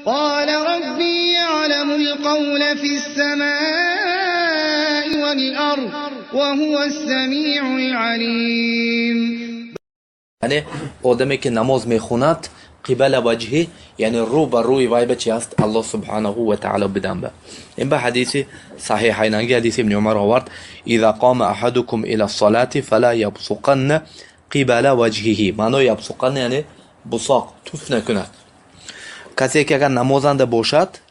قال ربي يعلم القول في السماء والأرض وهو السميع العليم. Яъне одаме ки намоз мехонад, قبل وجهه, яъне рӯ ба рӯи вай ба чи аст? Аллоҳ سبحانه وتعالى бидан ба. Ин ба ҳадиси саҳиҳайнанги, ҳадиси ибни Умар овард: إذا قام أحدكم إلى الصلاة فلا يبصقن قبل وجهه. Маънои يبصقن яъне بصاق, туф накунад. Касе ки агар намозанда бошад,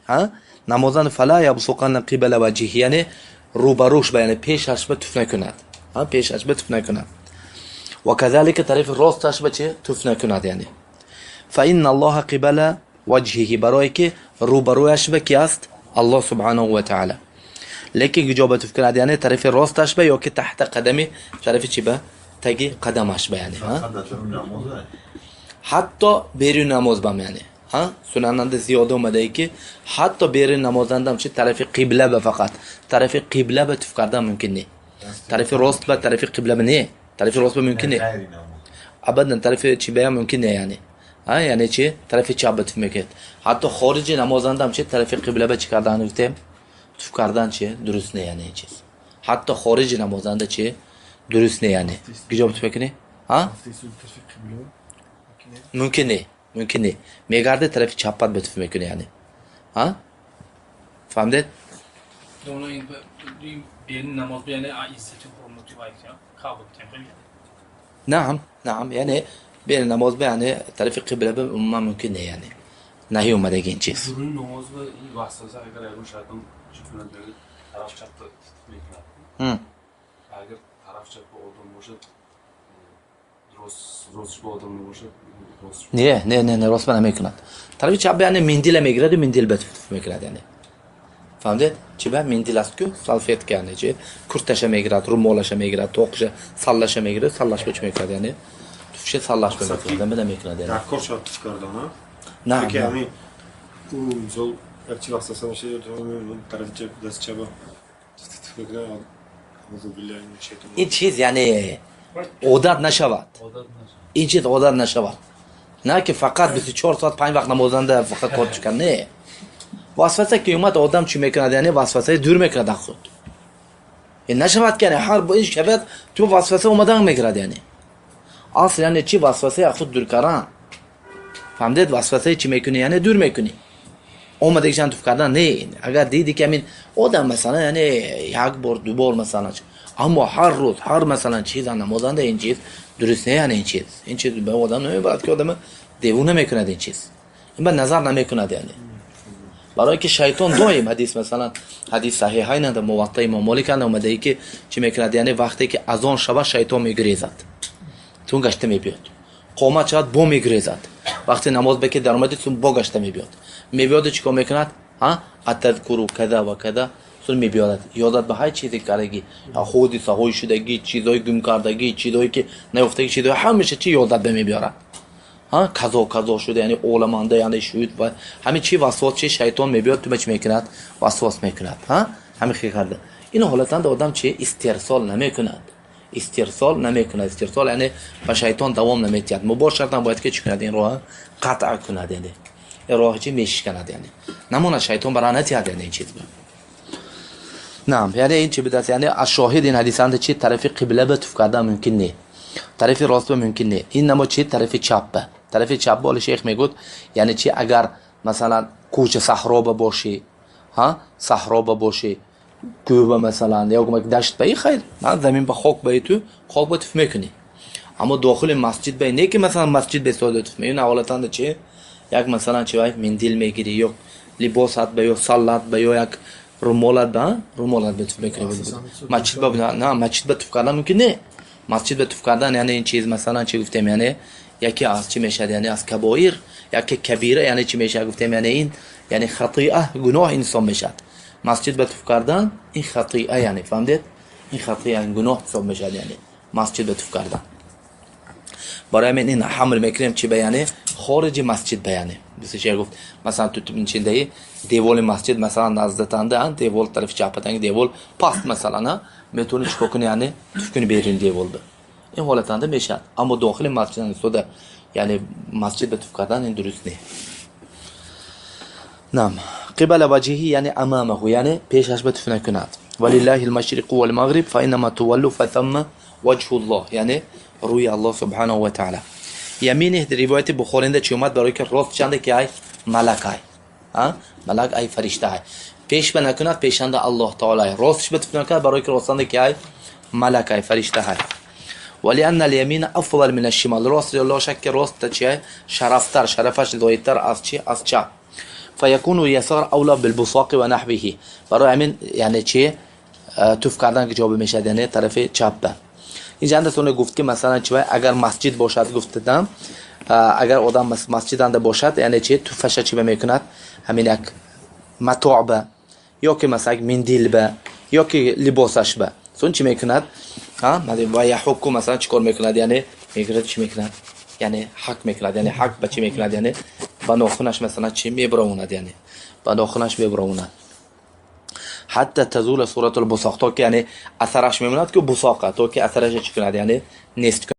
намозанда, فلا يبصقن قبل وجهه, яъне рӯбарӯш ба, яъне пешаш ба туф накунад, пешаш ба туф накунад. وكذلك тарафи росташ ба чи туф накунад, яъне فإن الله قبل وجهه, барое ки рӯбарӯяш ба ки аст? Аллоҳ سبحانه وتعالى. Лекин куҷо ба туф кунад? Яъне тарафи росташ ба ёки تحت قدمه, тарафи чи ба, таги қадамаш ба, яъне ҳатто берун намоз бам, яъне сунананда зиёда омадае ки ҳатто берун намозандам чи тарафи қибла ба, фақат тарафи қибла ба туф кардан мумкин не, тарафи рост ба, тарафи қибла ба не, тарафи рост ба мумкин не, абадан тарафи чи баям мумкин не, яъне яъне чи тарафи чап ба туф мекунед. Ҳатто хориҷи намозандам чи тарафи қибла ба чи кардан гуфтем, туф кардан чи дуруст не, яъне чиз ҳатто хориҷи намозанда чи дуруст не. Яъне куҷо туф мекунӣ? Мумкин не, мумкин не, мегарде тарафи чаппат ба туф мекунӣ, яъне фаҳмидед? Намоз, яъне иззати ҳурмати вай Каъба. نعم نعم, яъне бери намоз ба, яъне тарафи қибла ба умуман мумкин не, яъне наҳӣ омадаги ин чиз. Намоз ба васваса агар ягон шайтон чӣ кунад, тараф чапта мекунад, агар тараф чапа одам бошад, рост ба одам набошад. Не, не, не, не, рост ба намекунад. Тарафи чап яъне мендила мегираду мендил ба туф мекунад, яъне фаҳмидед, чи ба мендил аст ку, салфетка, яъне чи курташа мегирад, румолаша мегирад, тоқша, саллаша мегирад, саллаш ба чӣ мекунад, яъне туфша саллаш ба мекунад, ба намекунад, яъне дар кор шавад туф кардан. На. Ки ҳамин ӯ мисол як чи васваса мешавад, тарафи чап, дасти чапа туф мекунад. Ин чиз яъне одат нашавад, ин чиз одат нашавад, на ки фақат 24 соат панҷ вақт намозанда фақат кор чикар не. Васваса ки омад, одам чӣ мекунад? Яъне васвасаи дур мекунад аз худ. Нашавад ки яъне ҳар ин шавад, ту васваса омадан мегирад. Яъне асл яъне чи васвасаи аз худ дур кардан, фаҳмидед? Васвасаи чӣ мекунӣ? Яъне дур мекунӣ, омадагишан туф кардан не. Агар диди ки ҳамин одам масалан яъне як бор, ду бор масалан, аммо ҳар рӯз, ҳар масалан чиза намозанда, ин чиз дуруст не. Яъне ин чиз ба одам намебарад ки одама девона мекунад ин чиз, ин ба назар намекунад, яъне барое ки шайтон доим, ҳадис масалан, ҳадис саҳиҳайн, Муватта имом Молик омадае ки чӣ мекунад? Яъне вақте ки азон шавад, шайтон мегурезад, тун гашта мебиёд, қомат шавад, бо мегурезад, вақте намоз бе ки даромади, тун бо гашта мебиёд, мебиёду чӣ кор мекунад? أتذكر كذا وكذا, сун мебиёдад, ёдат ба ҳар чизе кардагӣ, ҳодисаҳои шудагӣ, чизҳои гум кардагӣ, чизҳое ки наёфтагӣ, чизҳои ҳамеша чи ёдат ба мебиёрад, казо казо шуда, яъне оламанда, яъне шуд ва ҳамин чи васвос, чи шайтон мебиёд, ту ба чӣ мекунад? Васвос мекунад. Ҳамин хел карда, ин ҳолатанда одам чи истирсол намекунад, истирсол намекунад. Истирсол яъне ба шайтон давом наметиҳад, мубошаратан бояд ки чӣ кунад? Ин роҳа қатъ кунад, яъне ин роҳ чи мешиканад, яъне намонад, шайтон бара натиҳад, яъне ин чиз. Наам, яъне ин чи будааст? Яъне аз шоҳид ин ҳадисанда чи тарафи қибла ба туф кардан мумкин не, тарафи рост ба мумкин не, ин намо чи тарафи чап ба, тарафи чап ба. Оли шейх мегӯд, яъне чи агар масалан кӯча саҳро ба бошӣ, саҳро ба бошӣ, кӯҳ ба масалан ё дашт ба, и хайр, замин ба, хок ба, ту хок ба туф мекунӣ, аммо дохили масҷид ба не, ки масалан масҷид бестода туф мекунӣ. Ҳолатанда чи як масалан чи вай мендил мегирӣ ё либосат ба ё саллат ба ё як румолат ба, румолат ба туф мекунӣ. Масҷид ба на, масҷид ба туф кардан мумкин не. Масҷид ба туф кардан яъне ин чиз масалан чи гуфтем, яъне яке аз чӣ мешавад? Яъне аз кабоир, яке кабира, яъне чӣ мешавад гуфтем, яъне ин яъне хатиа, гуноҳ инсон мешавад. Масҷид ба туф кардан ин хатиа, яъне фаҳмидед, ин хатиа, гуноҳ ҳисоб мешавад, яъне масҷид ба туф кардан. Барои ҳамин ин ҳамл мекунем чи ба, яъне хориҷи масҷид ба, яъне бисшер гуфт, масалан ту чиндаи деволи масҷид масалан наздатанда, девол тарафи чапатанги девол паст масалан, метавонӣ чикор кунӣ? Яъне туф кунӣ берун девол ба, ин ҳолатанда мешавад, аммо дохили масҷид истода, яъне масҷид ба туф кардан ин дуруст не. نعم، قبل وجهه یعنی امامه، یعنی پیشش به تف نکند. ولله المشرق والمغرب فاینما تولوا فثم وجه الله، یعنی روی الله سبحانه و تعالی. یمینه در روایت بخاری چی اومد؟ برای که راست چنده که ای ملک ای، ها، ملک ای، فرشته ای. پیش به نکند، پیشنده الله تعالی. راستش به تف نکند، برای که راستنده که ای ملک ای، فرشته ای. ولأن اليمين افضل من الشمال. راست لا شک راست چیه؟ شرفتر، شرفش زایدتر از چی؟ از چپ. فيكون اليسار اولى بالبصاق ونحوه. برای همین یعنی چی؟ توف کردن که جواب میشه، یعنی طرف چپ. اینجا اندسونه گفت که مثلا چی؟ اگر مسجد باشد، گفتدم اگر آدم مسجد انده باشد، یعنی چی؟ توفش چی میکند؟ همین یک متاع به یا که مثلا یک مندیل به یا که لباسش به سون چی میکند؟ ها، و یحکو مثلا چیکار میکند؟ یعنی میگیرد، چی میکند؟ یعنی حک میکند. یعنی حک به چی میکند؟ یعنی به ناخونش مثلا چی میبراوند، یعنی به ناخونش میبراوند. حتی تزول صورت البصاق، تا که یعنی اثرش میموند که بصاقه، تا که اثرش چی کند؟ یعنی نیست.